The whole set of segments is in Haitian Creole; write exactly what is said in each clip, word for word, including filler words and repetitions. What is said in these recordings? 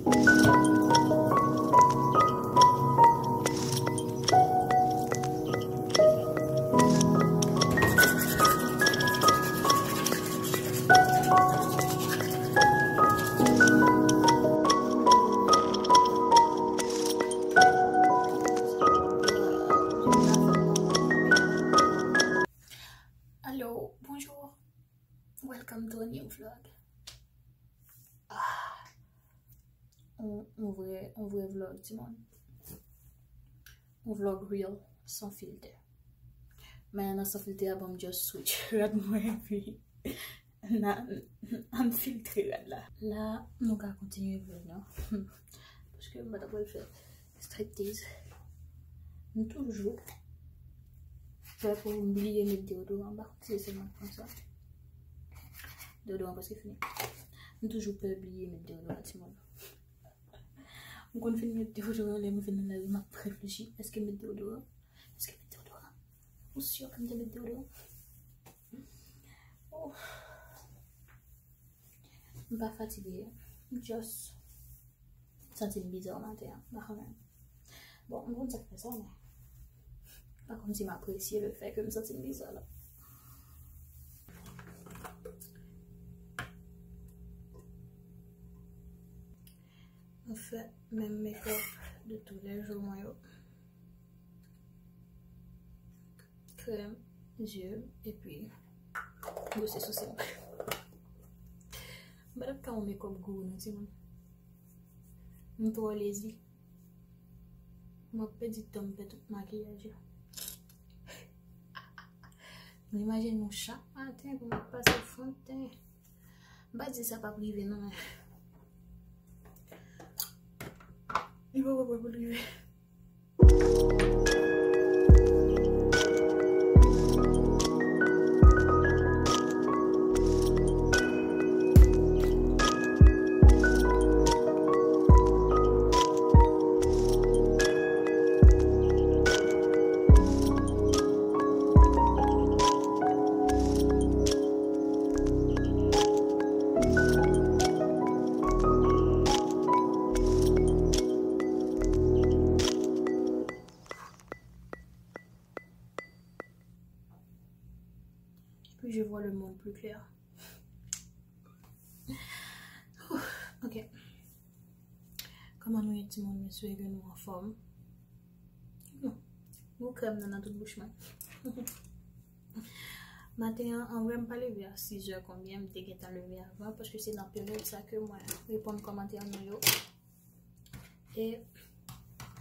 Hello, bonjour. Welcome to a new vlog. Ah. On, on vrè, on vrè vlog, timoun. On vlog real, san filtè. Men nan san filtè a, bon, m just switch rad mwen, epi na, ann filtre rad la. La, nou ka kontinye vlog nan. Paske m pa ta pral fè striptease. M toujou pè pou m bliye met deodoran. M pa konn si se sèlman konsa. Deodoran prèske fini. M toujou pè bliye met deodoran, timoun. M konn fin met deodoran, lè m vin nan lari, m ap reflechi. Èske m met deodoran? Èske m met deodoran? Ou si ke m te met deodoran? Oh. M pa fatige. M just santi m biza maten an. M pa konnen. Bon, m konn sa k fè sa, men m pa konn si m apresye le fè ke m santi m biza la. M fè menm makeup de toulèjou mwen yo. Krèm, zye, epi bwose sousi m. M pa t ap ka yon makeup gou non, timoun. M twò lazy. M ap pèdi tan m fè tout makiyaj yo. M imajine nou chak maten pou m ap pase fon de ten. M pa di sa p ap rive non, men li poko prè pou l rive. Puis je vois le monde plus clair. Ok. Kòman nou ye, timoun? M espere ke nou anfòm. Non. Gou krèm nan nan tout bouch mwen. Maten an, anvre, m pa leve a sis è konbyen, m te gentan leve avan, paske se nan peryòd sa ke mwen reponn kòmantè nou yo. E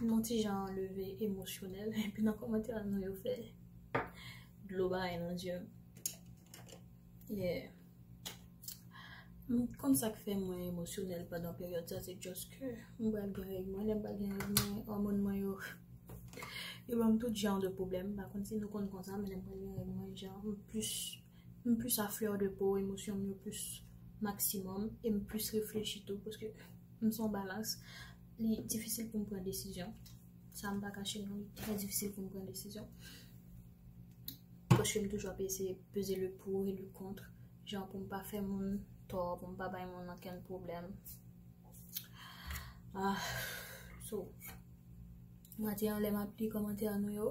m yon ti jan leve emosyonèl, epi nan kòmantè nou yo fè dlo bay nan zye m. Yeah. M konn sa k fè mwen emosyonèl pandan peryòd sa, se just ke m pral gen règ mwen. Lè m pral gen règ mwen, òmòn mwen yo, yo ban m tout jan de pwoblèm. M pa konn si nou konn konsa, men lè m pral gen règ mwen, jan, m plis, m plis à fleur de peau, emosyon m yo plis maksimòm, e m plis reflechi tou, paske m se yon balans, li difisil pou m pran desizyon. Sa m pa kache non, li trè difisil pou m pran desizyon. Paske m toujou ap eseye peze le pour et le contre. Jan pou m pa fè moun tò, pou m pa bay moun ankenn pwoblèm. Ah, so, maten an, lè m ap li kòmantè nou yo,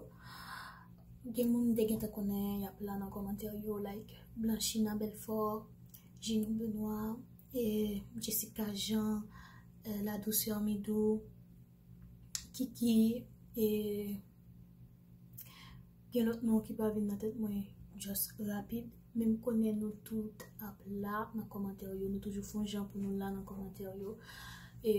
gen moun m te gentan konnen, y ap la nan kòmantè yo, like Blanchina Belfort, Ginou Benoît, e Jessica Jean, e La Douceur Midou, Kiki, e gen lòt non ki pa vin nan tèt mwen just rapid, men m konnen nou tout ap la nan kòmantè yo, nou toujou fè yon jan pou nou la nan kòmantè yo. E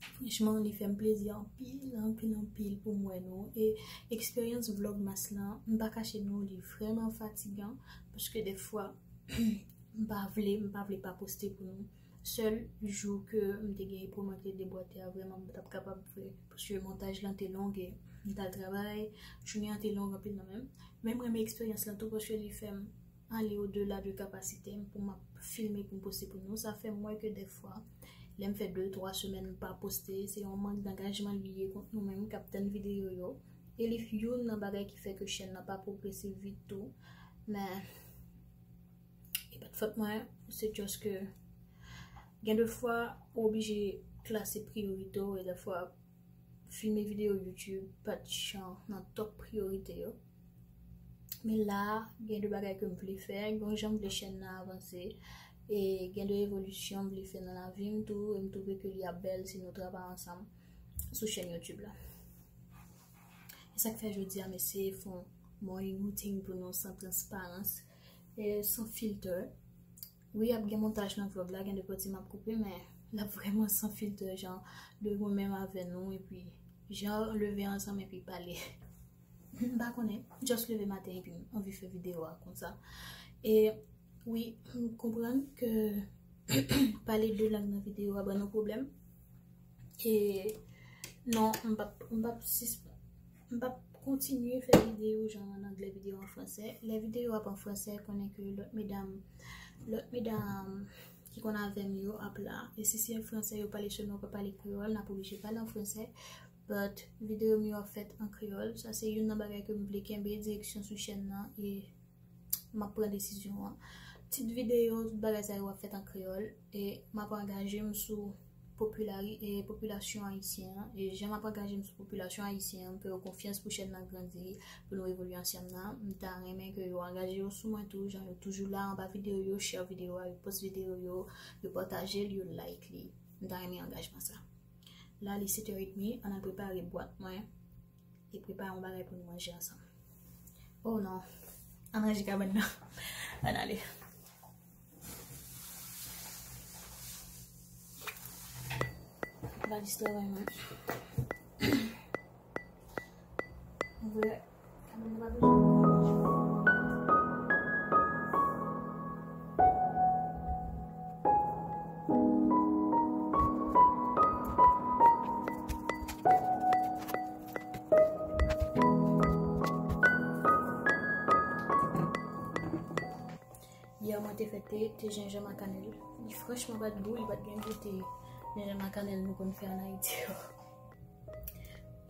franchman, li fè m plezi anpil, anpil, anpil pou m wè nou. E eksperyans Vlogmas lan, m pa kache nou, li vrèman fatigan, paske dèfwa, m pa vle, m pa vle pa poste pou nou. Sèl jou ke m te gen pou mwen te debwate a, vrèman, m pa t ap kapab vre, paske montaj lan te long e m t al travay, jounen an te long anpil nan men m. Men m renmen eksperyans lan tou, paske li fè m ale odela de kapasite m pou m ap filme, pou m poste pou nou. Sa fè m wè ke dèfwa, lè m fè de, twa semèn m pa poste, se yon mank dangajman li ye kont nou menm k ap tann videyo yo. E li youn nan bagay ki fè ke chèn nan pa pwogrese vit tou. Men, e pa t fòt mwen, se just ke Gen de fwa, ou oblije klase priyorite w, e de fwa, filme videyo YouTube pa t jan nan top priyorite yo. Men la a, gen de bagay ke m vle fè, gen yon jan m vle chèn nan avanse, e gen de evolisyon m vle fè nan lavi m tou, e m twouve ke li ap bèl si nou travay ansanm sou chèn YouTube la. E sa k fè jodi a, m eseye fè yon morning routine pou nou san transparans, e san filtè. Wi, ap gen montaj nan vlog la, gen de pati m ap koupe, men l ap vrèman san filtè, jan de mwen menm avè nou, epi jan leve ansanm epi pale. M pa konnen, just leve maten epi m anvi fè videyo a konsa. E wi, m konprann ke pale de lang nan videyo a ban nou pwoblèm. E non, m p ap, m p ap sisp-, m p ap kontinye fè videyo jan an anglè, videyo an fransè. Lè videyo ap an fransè, konnen ke lòt medam, lòt medam ki konn avè m yo ap la. E si se fransè yo pale sèlman, yo pa pale kreyòl, n ap oblije pale an fransè. But videyo m yo ap fèt an kreyòl. Sa se youn nan bagay ke m vle kenbe direksyon sou chèn nan, e m ap pran desizyon an. Tit videyo, tout bagay sa yo ap fèt an kreyòl, e m ap angaje m sou popilari-, e popilasyon ayisyen an. E jan m ap angaje m sou popilasyon ayisyen an, m fè yo konfyans pou chèn nan grandi, pou nou evolye ansanm nan. M ta renmen ke yo angaje yo sou mwen tou, jan yo toujou la anba videyo yo, share videyo a, yo post videyo yo, yo pataje l, yo like li. M ta renmen angajman sa. La, li sèt è edmi, ann al prepare bwat mwen e prepare yon bagay pou nou manje ansanm. Oh non, ann ranje kabann nan. Ann ale. Valiz travay mwen. Vre. Yè mwen te fè te, te jenjanm ak kanèl. Li franchman pa t gou, li pa t gen gou te jenjanm ak kanèl nou konn fè ann Ayiti yo.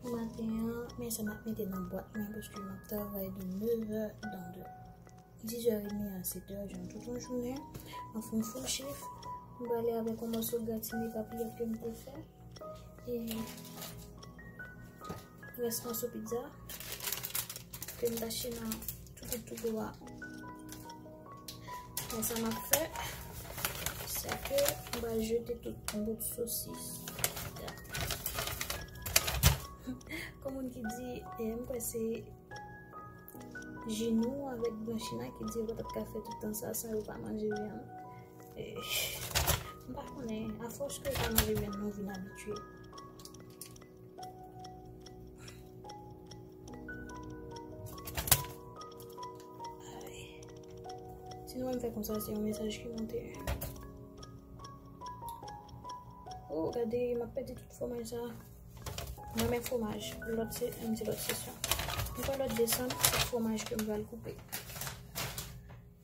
Pou maten an, men sa m ap mete nan bwat mwen, paske m ap travay de nèf è dan de diz è edmi a sèt è, jan tout yon jounen. M ap fè yon full shift. M prale avèk yon mòso gratinye papilèt ke m te fè. E rès mòso pizza ke m tache nan tou kou tou kou a. Men sa m ap fè, se ke m pral jete tout bout sosis. Kon moun ki di, e, m kwè se Jinou avèk Blanchina ki di yo pa t ap ka fè tout tan sa san yo pa manje vyann. E, m pa konnen, afòs ke yo pa manje vyann, nou vin abitye. Ay. Si nou wè m fè konsa, se yon mesaj ki monte. Oh, gade, m ap pèdi tout fwomaj sa. Mwen renmen fwomaj. Lòt se, m di lòt sesyon. M fè lòt desann, se fwomaj ke m pral koupe.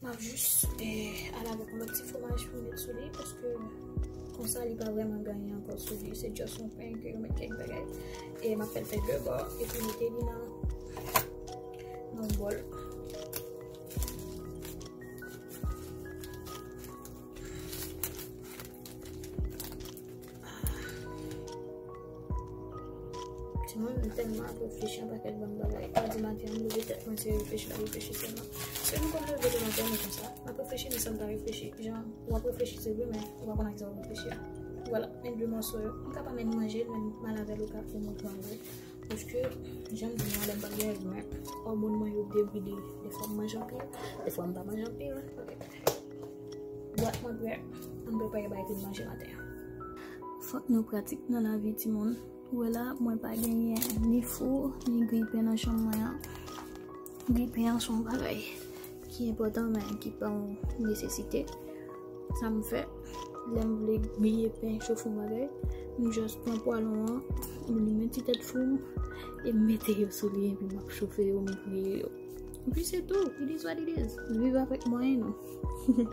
M ap jis, eh, al avèk yon lòt ti fwomaj pou m met sou li, paske konsa li pa vrèman gen anyen ankò sou li. Se just yon pen ke yo met kèk bagay. E m ap fè l fè de bò, epi mete li nan, nan yon bòl. Timoun, m tèlman ap reflechi an pakèt bann bagay. Madi maten an, m leve tèt mwen se reflechi m ap reflechi sèlman. Se nou konn leve le maten, nou konsa. M ap reflechi de sa m ta reflechi. Jan, w ap reflechi, se vre, men ou pa konn a kisa w ap reflechi a. Vwala, men de mòso yo. M ka pa menm manje l, men m al avè l o ka pou montre w vre. Paske, jan m di nou an, lè m pa gen règ mwen, òmòn mwen yo debride. Defwa m manje anpil, defwa m pa manje anpil. Ok. Bwat mwen prè, ann prepare bagay pou n manje maten an. Fòk nou pratik nan lavi, timoun. Ou wè la, mwen pa genyen ni fou, ni gripen nan chanm mwen an. Gripen an se yon bagay ki enpòtan, men ki pa yon nesesite. Sa m fè, lè m vle griye pen, chofe yon bagay, m just pran pwalon an, m limen ti tèt fou m, e m mete yo sou li, epi m ap chofe yo, m griye yo. Epi se tou, it is what it is. Viv avèk mwayen nou.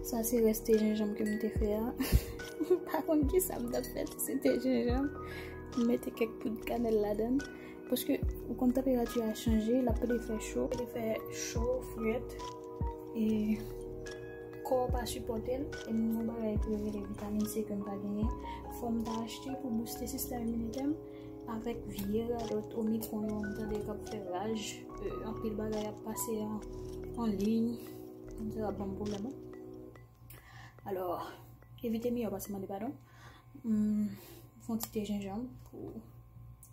Sa se rès te jenjanm ke m te fè a. M pa konn kisa m t ap fè si se te jenjanm. M mete kèk poud kanèl ladan l. Paske, ou konn tanperati a chanje, l ap pede fè cho. Pede fè cho, frèt. E kò w pa sipòte l, e m gen yon bagay pou yo rele vitamin C ke m pa genyen. Fò m ta achte pou booste sistèm iminitè m avèk vye radòt omikron yo m tande k ap fè raj, euh, anpil bagay ap pase an, an liy, m di ap ban m pwoblèm, wi. Alò, evite miyò pase mande padon. Hmm, fè yon ti te jenjanm pou,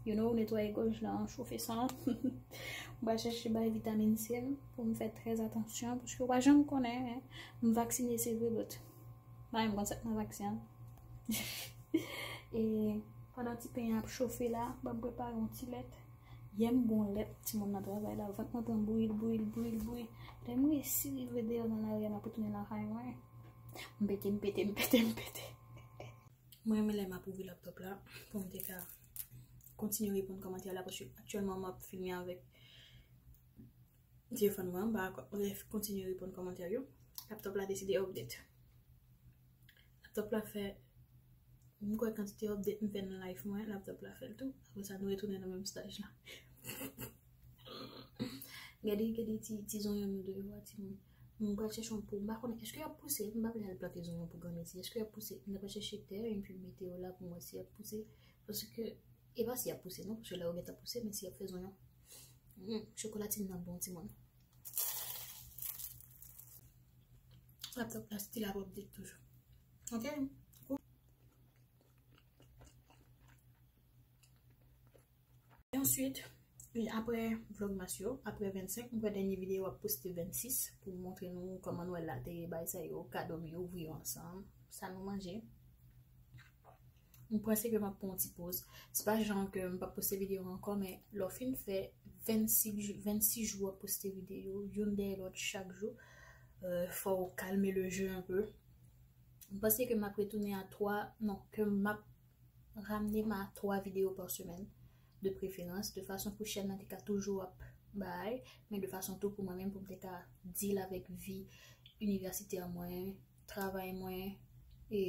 you know, netwaye gòj lan, chofe san. M pral chèche bay vitamin C m pou m fè trè atansyon, paske w pa janm konnen, hein. M vaksine, se vre, but m pa menm konn sa k nan vaksen an. E pandan ti pen an ap chofe la, ban m prepare yon ti lèt. Yè m bwè yon lèt timoun nan travay la, vant mwen pran bouyi, bouyi, bouyi, bouyi. Lè m resi rive deyò nan lari a, m ap retounen lakay mwen. M pete, m pete, m pete, m pete. Mwen renmen lè m ap ouvri laptop la pou m te ka kontinye reponn kòmantè la, paske aktyèlman m ap filme avèk telefòn mwen anba, lè kontinye reponn kòmantè yo, laptop la deside update. Laptop la fè, m kwè kantite update m fè nan life mwen, laptop la fè l tou. Apre sa, nou retounen nan menm staj la. Gade, gade ti, ti zonyon nou deyò a, timoun. M pral chèche yon po. M pa konnen, èske y ap pouse? M pa vle al plante zonyon pou granmesi. Èske y ap pouse? M ta pral chèche tè, epi m mete yo la pou m wè si y ap pouse. Paske, e pa si y ap pouse, non, paske la yo gentan pouse, men si y ap fè zonyon. Mm, chokolatine nan bon, timoun. Laptop la still ap update toujou. Ok? E answit, e apre Vlogmas yo, apre vennsenk, m kwè dènye videyo ap poste vennsis pou m montre nou kòman Nwèl la te ye, bagay sa yo, kado m yo, ouvri yo ansanm, sa nou manje. M panse ke m ap pran yon ti poz. Se pa jan ke m p ap poste videyo ankò, men lè w fin fè vennsis jou, vennsis jou w ap poste videyo, youn dèyè lòt chak jou, euh, fò w kalme le jeu un peu. M panse ke m ap retounen a twa, non, ke m ap ramne m a twa videyo pa semèn, de preferans, de fason pou chèn nan te ka toujou ap bay, men de fason tou pou mwen menm, pou m te ka deal avèk vi inivèsitè mwen, travay mwen, e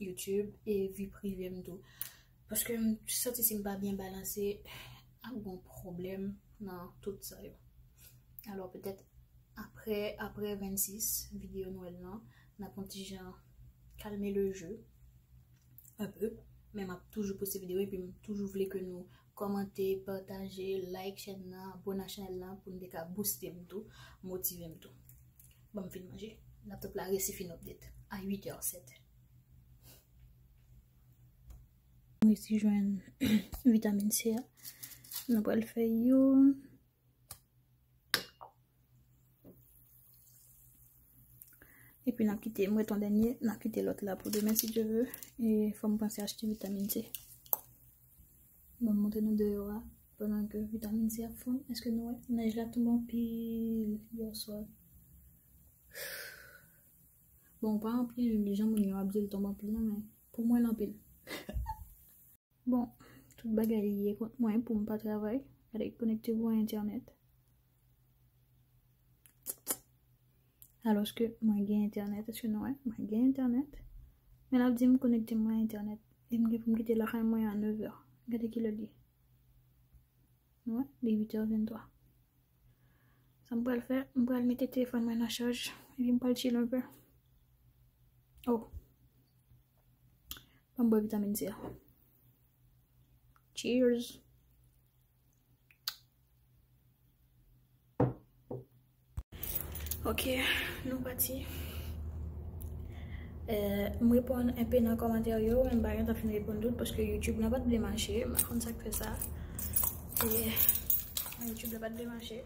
YouTube, e vi prive m tou. Paske m santi si m pa byen balanse, ap gon pwoblèm nan tout sa yo. Alò, petèt apre, apre vennsis, videyo Nwèl lan, n ap yon ti jan kalme le jeu un peu, men m ap toujou poste videyo, epi m toujou vle ke nou kòmante, pataje, like chèn nan, abone a chanèl lan pou n te ka booste m tou, motive m tou. Ban m fin manje. Laptop la resi fin update a uit è sèt. M resi jwenn vitamin C a. Nou pral fè youn. Epi n ap kite, m ret yon dènye, n ap kite lòt la pou demen, si Dye vle. E fò m panse achte vitamin C. Ban m montre nou deyò a, pandan ke vitamin C ap fonn. Èske nou wè? Nèj la tonbe anpil yè swa. Bon, pa anpil, jan moun yo ap di l tonbe anpil, non, men pou mwen, l anpil. Bon, tout bagay ye kont mwen pou m pa travay. Gade, konekte pou entènèt. Alòske mwen gen entènèt, èske nou wè? Mwen gen entènèt. Men l ap di m konekte mwen a entènèt. E m gen pou m kite lakay mwen a nevè. Gade kilè l ye. Nou wè? Li uit è venntwa. Sa m pral fè, m pral mete telefòn mwen nan chaj. Epi m pral chill un peu. Oh. Ban m bwè vitamin C a. Cheers. Ok, nou pati. Eh, m reponn enpe nan kòmantè yo, men m pa gentan fin reponn tout, paske YouTube lan pa t vle mache, m pa konn sa k fè sa. E, YouTube lan pa t vle mache.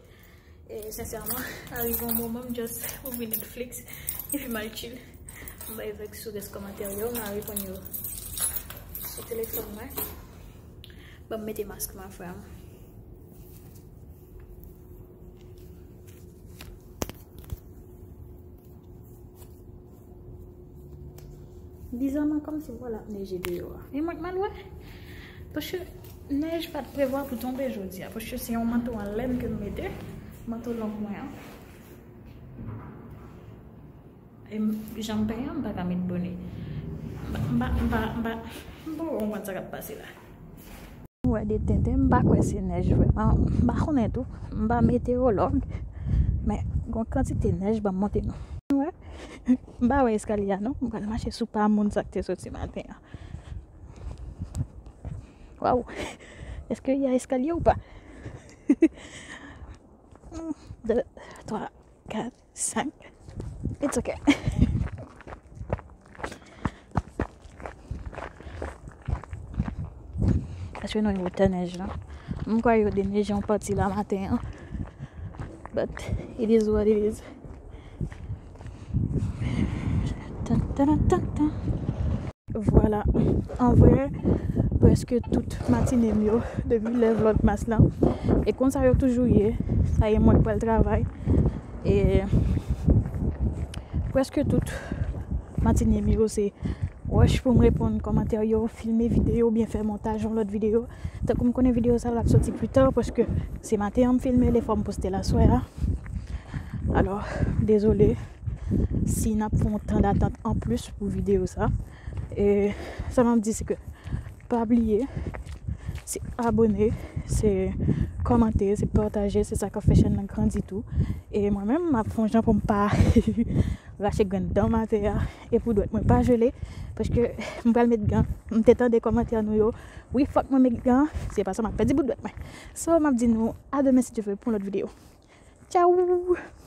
E, sensèman, arive yon moman, m just ouvri Netflix, epi m al chill. M bay vag sou rès kòmantè yo, m a reponn yo sou telefòn mwen. Ban m mete mask mwen, frè m. Bizaman, kòmsi m wè l ap neje deyò a. E mwen k mal wè. Paske nèj pa t prevwa pou tonbe jodi a. Paske se yon manto an lèn ke m mete. Manto long mwen an. E m, jan m penyen an, m pa ka met bone. M pa, m pa, m pa, m pa, m poko konprann sa k ap pase la. M wè de tenten, m pa kwè se nèj vrèman. M pa konnen tou. M pa meteyològ. Men, gon kantite nèj ban m montre nou. Ou wè? M pa wè eskalye a non. M pral mache sou pa moun sa k te soti maten an. Waw. Èske y a eskalye ou pa? De, twa, kat, senk. It's ok. Èske nou wè wotè nèj lan? M kwè yo deneje yon pati la maten an. But it is what it is. Tan, tan, tan, tan. Vwala. An vrè, prèske tout matine m yo, depi lè vlògmas lan. E konsa yo toujou ye. Sa ye mwen k pral travay. E prèske tout matine m yo, se rush pou m reponn kòmantè yo, filme videyo oubyen fè montaj yon lòt videyo. Tankou m konnen videyo sa l ap soti pita, paske se maten an m filme l e fò m poste l aswè a. Alò, dezole si n ap fè yon tan datant anplis pou videyo sa. E sa m ap di, se ke pa bliye, se abone, se kòmante, se pataje, se sa k ap fè chèn nan grandi tou. E mwen menm, m ap fè yon jan pou m pa rache grenn dan m atè a. E pou dwèt mwen pa jele, paske m pral met gan. M te tande kòmantè nou yo. Wi, fòk mwen met gan. Se pa sa, m ap pèdi bout dwèt mwen. So, m ap di nou a demen si Dye vle pou yon lòt videyo. Tchao!